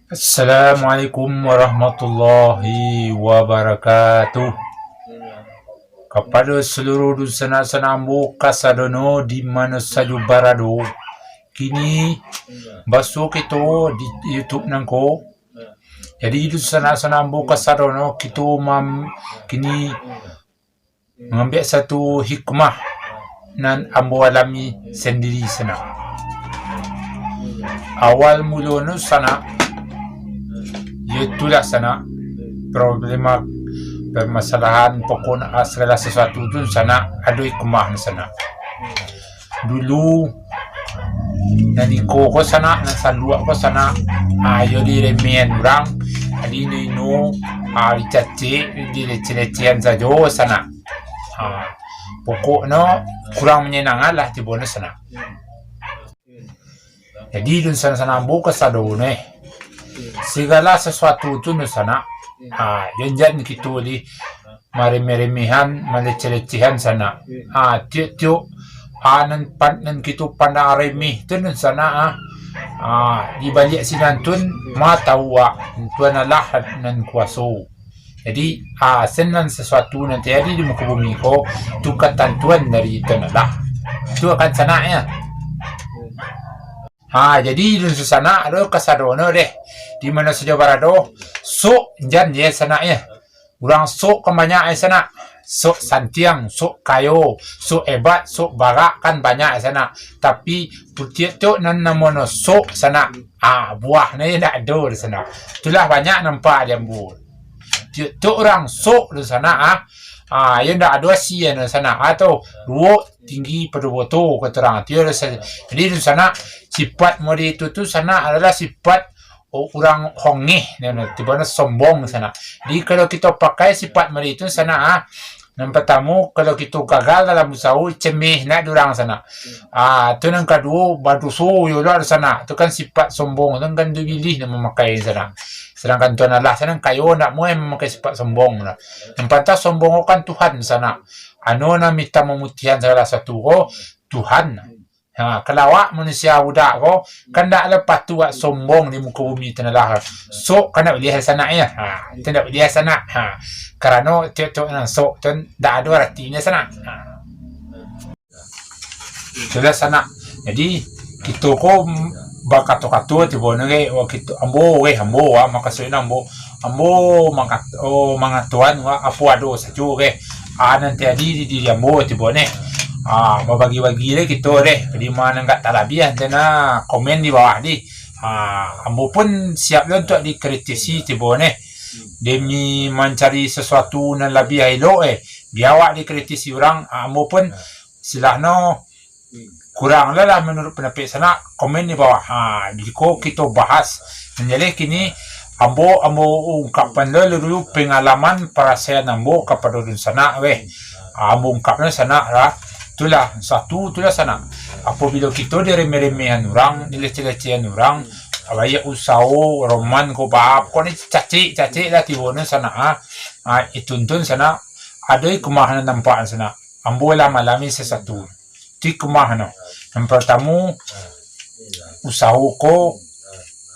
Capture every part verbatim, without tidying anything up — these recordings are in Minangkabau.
Assalamualaikum warahmatullahi wabarakatuh. Kapado saluruh dunsanak-sanak ambo kasadono di mano sajo barado, kini basuo kito di YouTube nangko. Jadi, dunsanak-sanak ambo kasadono, kito mam-, kini mangambiak satu hikmah nan ambo alami sandiri sanak. Awal mulonyo sanak, yo itulah sanak, problema, permasalahan, pokok, ah, sagalo sasuatu tu sanak, ado hikmahnyo sanak. Dulu, nan iko ko sanak, nan sanduak ko sanak, ah, yo diremehan urang, di ino-ino, ah, dicacek, dileceh-lecehan sajo sanak. Ah, pokoknyo kurang manyanangan lah tibonyo sanak. Jadi, dunsanak-sanak ambo kasadonyo, sagalo sasuatu tu dunsanak, ah, jan-jan kito di maremeh-remehan, maleceh-lecehan sanak. Ah, tiok-tiok, ah, nan pan-, nan kito pandang remeh tu dunsanak, ah. Ah, di baliak sinan tun, ma tahu, ah, Tuhan Allah nan kuaso. Jadi, ah, sen nan sasuatu nan tajadi di muko bumi ko, tu katantuan dari Tuhan Allah. Tu akan sanak, yo. Ha, jadi dunsanak ado kasadonyo deh. Di mano sajo barado, sok jan yo sanak yo. Urang sok kan banyak yo sanak. Sok santiang, sok kayo, sok ebat, sok barak kan banyak yo sanak. Tapi, tiok-tiok nan namonyo sok sanak, ah, buahnyo yo ndak ado di sanak. Itulah banyak nampak di ambo. Tiok-tiok urang sok dunsanak, ah, ah, yo ndak ado asie dunsanak, ah, tu, ruwok tinggi pado boto, kato urang. Tiok dunsanak. Jadi dunsanak, sipat model itu tu sanak adalah sipat o-, urang hongeh, tibonyo sombong sanak. Jadi kalau kito pakai sipat model itu sanak, ah, nan partamo, kalau kito gagal dalam usaho, cemeh nak di urang sanak. Ah, tu nan kaduo, badoso yo lah di sanak. Tu kan sipat sombong, tu kan tu bilih nan mamakai sanak. Sadangkan Tuhan Allah sanak kayo, ndak muah mamakai sipat sombong lah. Nan pantas sombong ko kan Tuhan sanak. Anu nan minta mamutihan sagalo sasuatu ko, Tuhan. Ha, kalau awak manusia budak ko, kan ndak lah patuik sombong di muko bumi tu lah. Sok kan ndak buliah sanak yo. Ha, itu ndak buliah sanak. Ha, karano tiok-tiok nan sok tu ndak ado aratinyo sanak. Ha. Itulah sanak. Jadi, kito ko bakato-kato tibonyo, wah, kito, ambo, weh, ambo, wah, makasuiknyo ambo, ambo mangat-, oh, mangatoan, wah, apo ado sajo, weh. Ah, nan tajadi di diri ambo tibonyo. Ah, babagi-bagi deh kito deh. Jadi, ma nan agak talabiah, ntah nah, komen di bawah deh. Ah, ambo pun siap lah untuak dikritisi tibonyo. Demi mancari sasuatu nan labiah elok, eh. Bia awak dikritisi urang, ah, ambo pun silahnyo kurang lah, lah manuruik pandapek sanak, komen di bawah. Ha, jiko kito bahas. Nan jaleh kini, ambo, ambo ungkapkan lo dulu pangalaman parasaian ambo kapado dunsanak, weh. Ha, ambo ungkapkan sanak lah. Itulah, satu itulah sanak. Apabilo kito diremeh-remehan urang, dileceh-lecehan urang, baiak usaho, roman ko, baa, pokoknyo cacek-cacek lah tibonyo sanak, ha. Ha, itu tu sanak, ado hikmah nan nampak sanak. Ambo lah malami sasuatu. Tu hikmahnyo. Nan partamo, usaho ko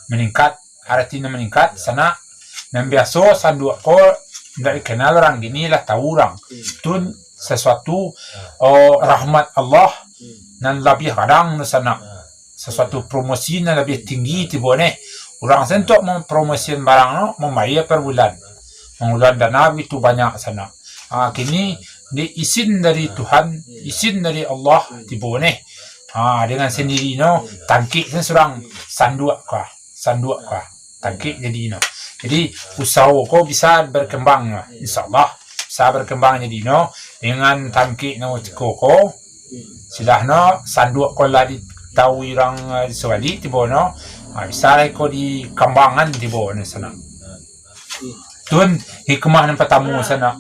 maningkat, aratinyo maningkat, sanak. Nan biaso sanduak ko indak dikenal urang, kini lah tahu urang. Tu sasuatu, oh, rahmat Allah nan labiah gadang tu sanak. Sasuatu promosi nan labiah tinggi tibonyo. Urang sen tu mampromosikan barang tu, mambayia per bulan. Manguluan dana bagitu banyak sanak. Ah, kini, di izin dari Tuhan, izin dari Allah tibonyo. Ah, dengan sandirinyo, tangkek sen surang, sanduak ka, sanduak ka, tangkek jadinyo. Jadi, usaho ko bisa berkembang, insyaallah. Bisa berkembang jadinyo, dengan tangkeknyo tiko ko, silahnyo sanduak ko lah ditahui urang, eh, di sabaliak tibonyo, ah, bisa lah iko dikambangkan tibonyo sanak. Tun hikmah nan partamo sanak.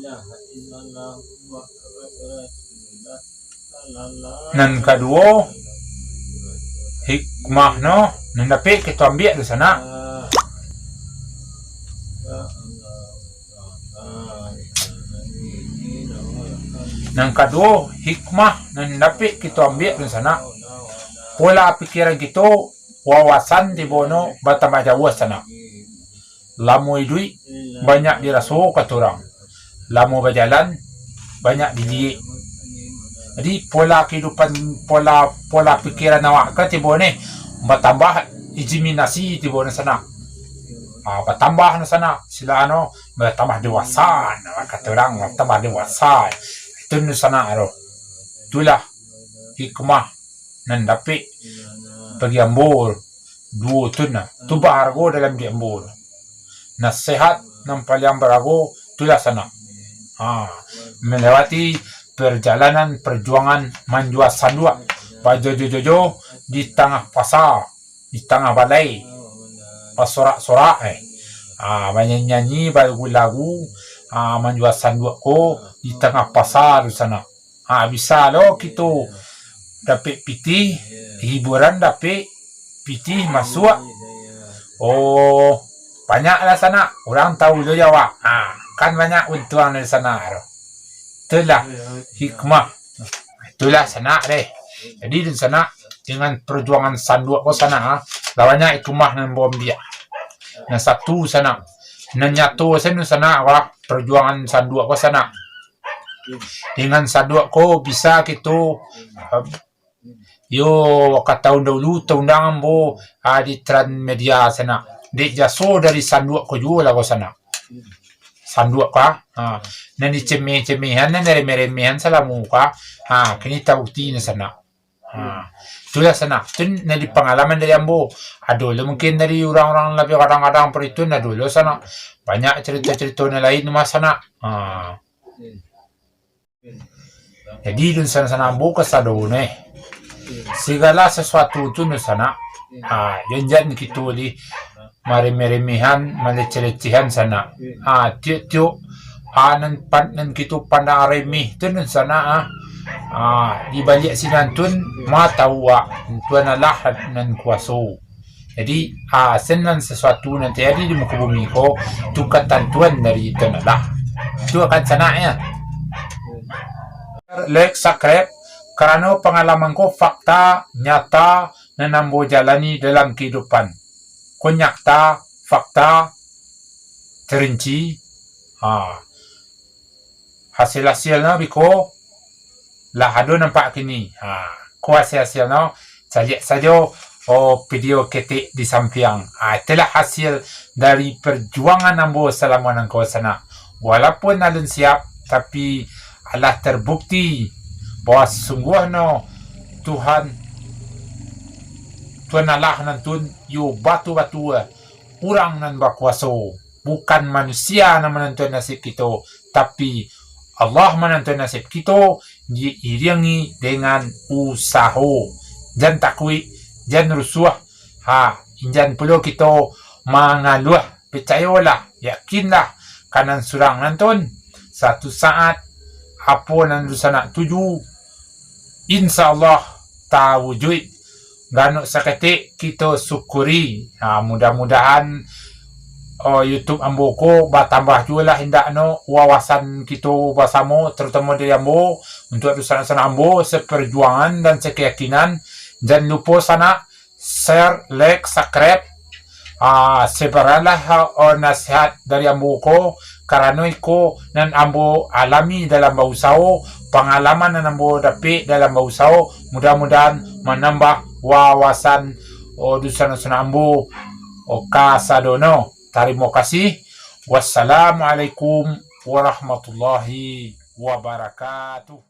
Nan kaduo, hikmahnyo nan dapek kito ambiak tu sanak. Nan kaduo, hikmah nan dapek kito ambiak tu sanak. Pola pikiran kito Wawasan tibo no batambah jauah sanak. Lamo iduik, banyak diraso kato urang. Lamo bajalan, banyak diliek. Jadi, pola kehidupan, pola, pola pikiran awak ka tibo ni batambah, ijiminasi tibo ni sanak. Ah, batambah no sanak, sila no batambah dewasa, nah, kato urang batambah dewasa. Itu no sanak tu. Itulah hikmah nan dapek bagi ambo duo tu nah. Tu bahargo dalam di ambo. Nasihat nan paliang barago, itulah sanak. Ha, melewati perjalanan perjuangan manjua sanduak, bajojo-jojo di tangah pasa, di tangah balai, basorak-sorak, eh. Ha, banyanyi-nyanyi, balagu-lagu, ha, manjua sanduak ko di tangah pasa tu sanak. Ha, bisa lo kito dapek pitih, hiburan dapek, pitih masuak. Oh, banyak lah sanak. Urang tahu jo jawab. Ha, kan banyak untuang dari sanak tu. Itulah hikmah. Itulah sanak deh. Jadi, dan sanak, dengan perjuangan sanduak ko sanak, ha, lah banyak hikmah nan ambo ambiak. Nan satu sanak. Nan nyato sanak, sanak, wah, perjuangan sanduak ko sanak. Dengan sanduak ko bisa kito, eh, yo, ka tahun dahulu, taundang ambo, ah, di Transmedia sanak. Dek jaso dari sanduak ko juo lah ko sanak. Sanduak ka, ha, nan dicemeh-cemehan, nan diremeh-remehan salamo ka, ha, kini tabukti ni sanak. Ha, itulah sanak. Tu dari pangalaman dari ambo. Ado lo mungkin dari urang-urang labiah kadang-kadang paritu, ado lo sanak. Banyak carito-carito nan lain mah sanak. Ha. Jadi, dunsanak-sanak ambo kasado neh, segala sesuatu tu dunsanak, ha, jan-jan kito lih maremeh-remehan, maleceh-lecehan sanak. Ha, tiok-tiok, ha, nan pan-, nan kito pandang remeh tu dunsanak, ha, ha, di baliak sinan tun ma tahu, ha, Tuhan Allah nan kuaso. Jadi, ha, senang sesuatu nan tajadi di muko bumi ko, tu katantuan dari Tuhan Allah. Tu akan sanak, ya. Like, subscribe, karano pangalaman ko fakta nyata nan ambo jalani dalam kehidupan. Ko nyata, fakta, terinci. Ha. Hasil-hasilnyo biko lah ado nampak kini. Ha, ko hasil-hasilnyo, caliak sajo, oh, video ketek di sampiang. Ha, itulah hasil dari perjuangan ambo salamo nangko sanak. Walaupun alun siap, tapi alah terbukti bahwa sungguahnyo Tuhan, Tuhan Allah nan tun, yo batua-batua urang nan bakuaso. Bukan manusia nan manantuan nasib kito, tapi Allah manantuan nasib kito, diiringi dengan usaho. Jan takuik, jan rusuah. Ha, injan pulo kito mangaluah. Picayolah, yakinlah, ka nan surang nantun. Satu saat, apo nan dunsanak tuju, insya Allah tawujuik. Ganok saketek kito syukuri. Ha, mudah-mudahan, oh, YouTube ambo ko batambah juo lah indakno wawasan kito basamo, terutamo dari ambo, untuak dunsanak-sanak ambo seperjuangan dan sekeyakinan. Jan lupo sanak, share, like, subscribe. Ah, sebarlah, oh, nasihat dari ambo ko, karano iko nan ambo alami dalam bausaho, pangalaman nan ambo dapek dalam bausaho, mudah-mudahan manambah wawasan, oh, dunsanak-sanak ambo, oh, kasadonyo. Tarimo kasih. Wassalamualaikum warahmatullahi wabarakatuh.